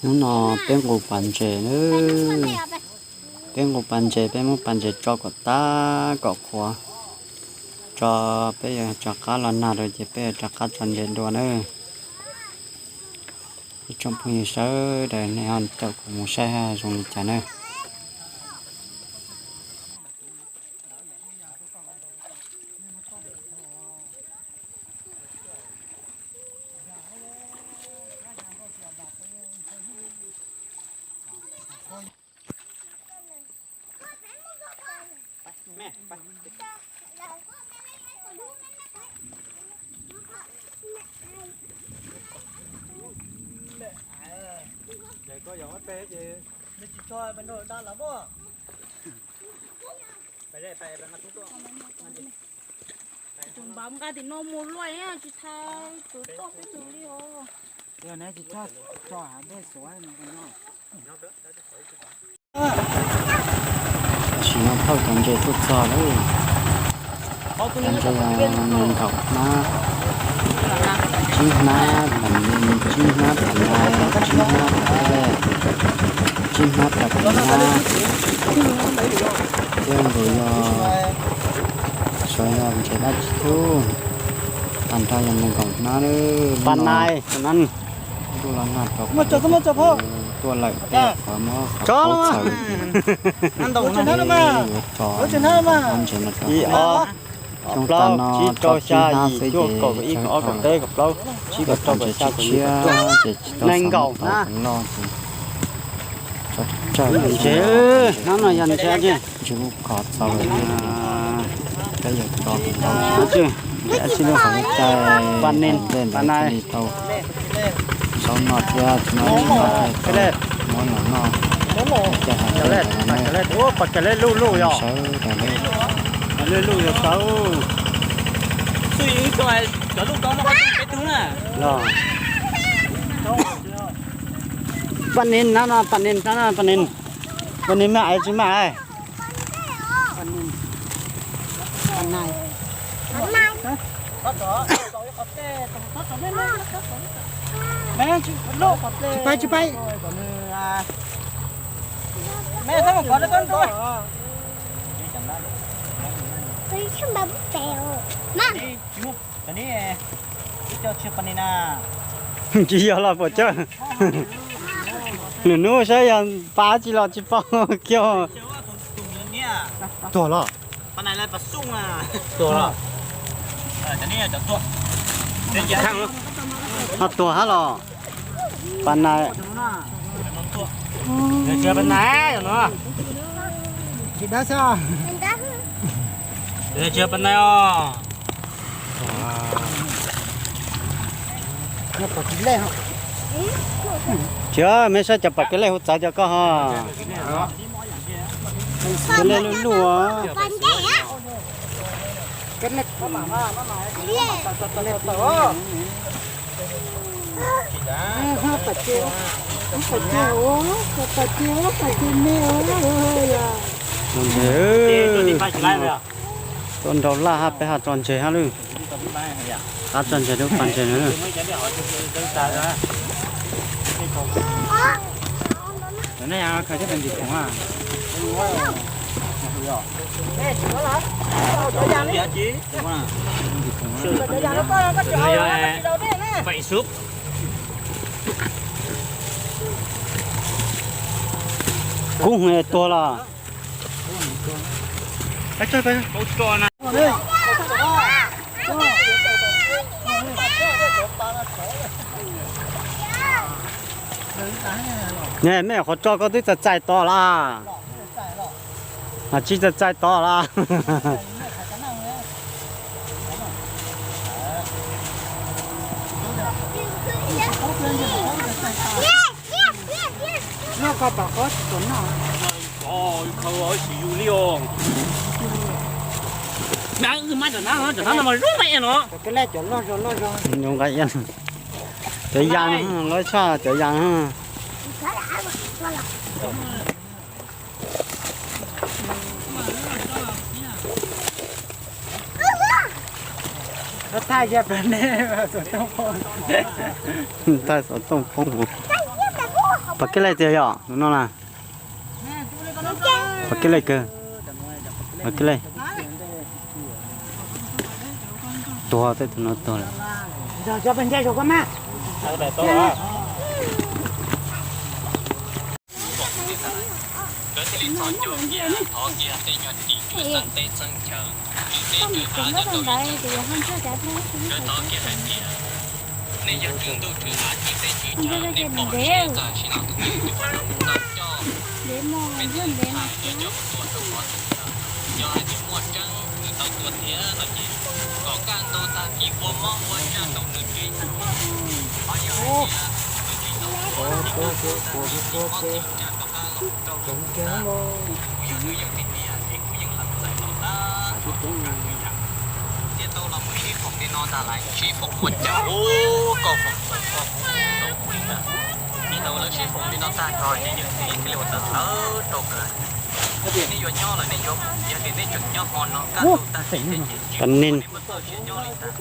Hnub no peb nqus pas ntses na. Peb nqus pas ntses, peb muab pas ntses tso kom tag kom qhuav, tso, peb yuav rov qab los nag rau ces peb yuav rov qab tso ntses dua na. Ib tsoom phooj ywg sawv daws nej ho caum kuv mus saib zoo li cas na. Tus npav nqa tim no mus luaj tsis tau tus tuaj peb tus li os. Tsis tso hav dej xuav no. Tam sim no phauj cov ntses tuaj txog lawm. Cov ntses nees nkaum hnab, tsib hnab, tsib hnab, tsib hnab, tsib hnab, tsib hnab, thiab nkaus yog, xyov yog ntses dab tsi thiab. Tag nrho yog nees nkaum hnab. Pas nais, ntuj los nag rau tuaj lawm tej qhov muab qhov txhawm, yuav tso ntses no rau xyoo tas no tso tsib hnab xwb ces tsawg dhau lawm. Tsib kaum rau kaum xya kaum yim kaum cuaj, ces tsis tau xav muab tau loj ces tso tsawg ntses. Hnab no yog ntses, ntses lub qhov txaus lawm. Peb yuav tso tau, tsis tau xav muab cai, pas nais ntej ntawd thiaj li tau. Zaub no thiab tsis no tsis no thiaj tau muab los noj. Cov lej, cov lej, ua pas cov lej luj luj yog sawv daws lej. Luj luj yog sawv. Pas nis na no, pas nis na no, pas nis, pas nis maj es tsis maj es. Tsis pais, tsis pais. Tsis yog los puas cawj. Nws hnub saib yog pas tsi los tsis paub kiag. Tuag los? Tuag. Ho tuag hab los? Pas nais. Tsis dab xwb. Tsis pas nais os. Tsis, mej saib cov pas kev lej hu txawv cov koj ho. Kev lej luj luj. Tuaj nraug laj hab peb ho tso ntseg hab lwm. Qab tso ntseg lub pas ntseg no. Kub tuag los? Mej qhov tso koj twb txais txais tod los? Tsis txais txais tod los? Cov yas, lawv tshaj cov yas. Thaij xov tooj poob. Pom kev lej tiag yom, tus no na. Pom kev lej kawg. Pom kev lej. Tuag tej, tus no tuag lawm. Nej yog tswv ntuj tswv av tswv teb tswv chaw, nej pom siab tag sim no tus twg tus ua lub ntuj tau coj peb tus ntxhais tuaj coj mus tua rau qhov twg. Yog hais tias muaj tseeb nws tau tua thiab no ces kom kaj ntug tag kis ua mob ua ntsaj rau nws tsev tag. Qhov yog hais tias nws tsis tau tua ces kaj ntug tag kis mob txij lub ntsaj tom qab los rau nws tag. Kuv yog nws yog tiag tiag ces kuv yeej lam txais los tag. Thiaj tau los mus sib foom li no ntag lauj, sib foom ua cas ub, koj foom tau koj, kuv foom tau kuv li ntag. Thiaj tau lawv sib foom li no tag nrho ces yawm txiv thiaj li ua tau lawv rau kawg. Nej yuav nyob los nej yuav mus, yog tias nej tseem nyob hmo no kaj ntug tag kis ces tsis pub nej muaj txoj sia nyob li ntag.